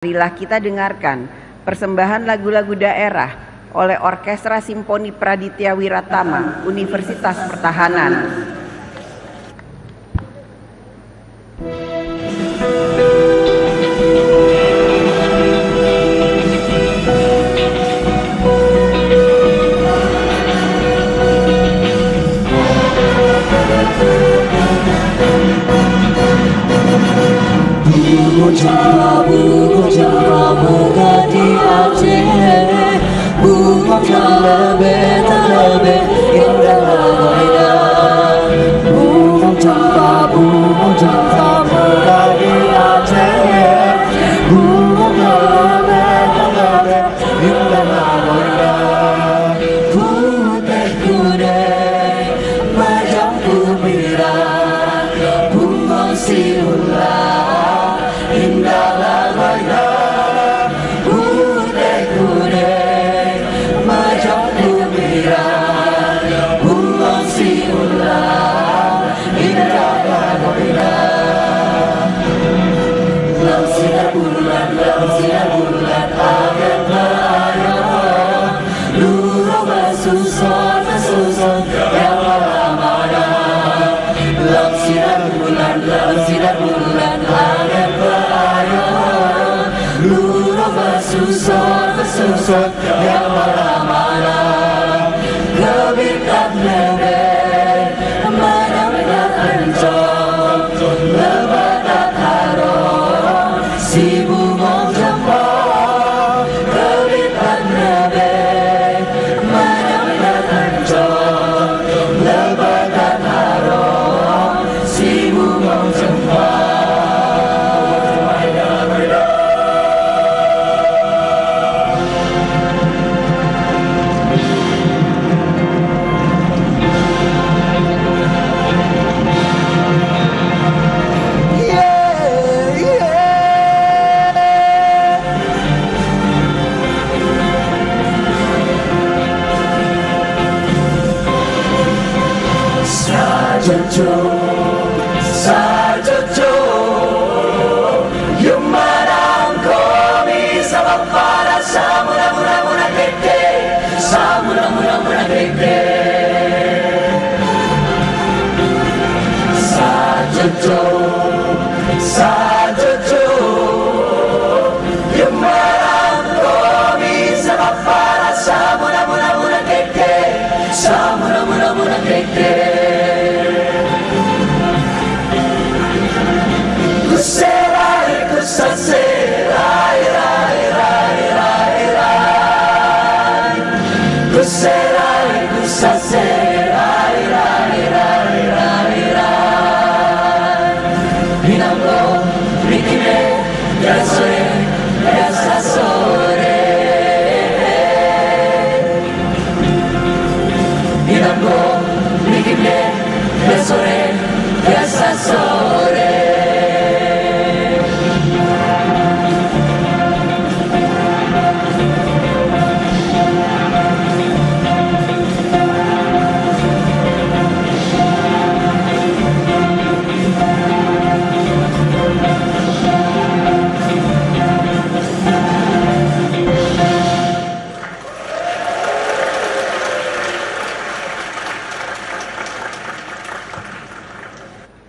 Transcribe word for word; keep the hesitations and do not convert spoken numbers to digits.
Marilah kita dengarkan persembahan lagu-lagu daerah oleh Orkestra Simponi Praditya Wiratama, Universitas Pertahanan. Bungo cempa, bungo cempa, bungo di Aceh. Bungo kelebe, kelebe, indah lagunya. Bungo cempa, bungo cempa, bungo di Aceh. Bungo kelebe, kelebe, indah lagunya. Putih kuning, majang kumirah, bungo si ular, indah lagunya. Putih kuning, majang kumirah, bungo si ular, indah lagunya. Lam sinar bulan, lam sinar bulan, agen berayo. Luro besusun, besusun, yang lama-lama. Lam sinar bulan, lam sinar bulan, agen berayo. Luro besusun, besusun, yang lama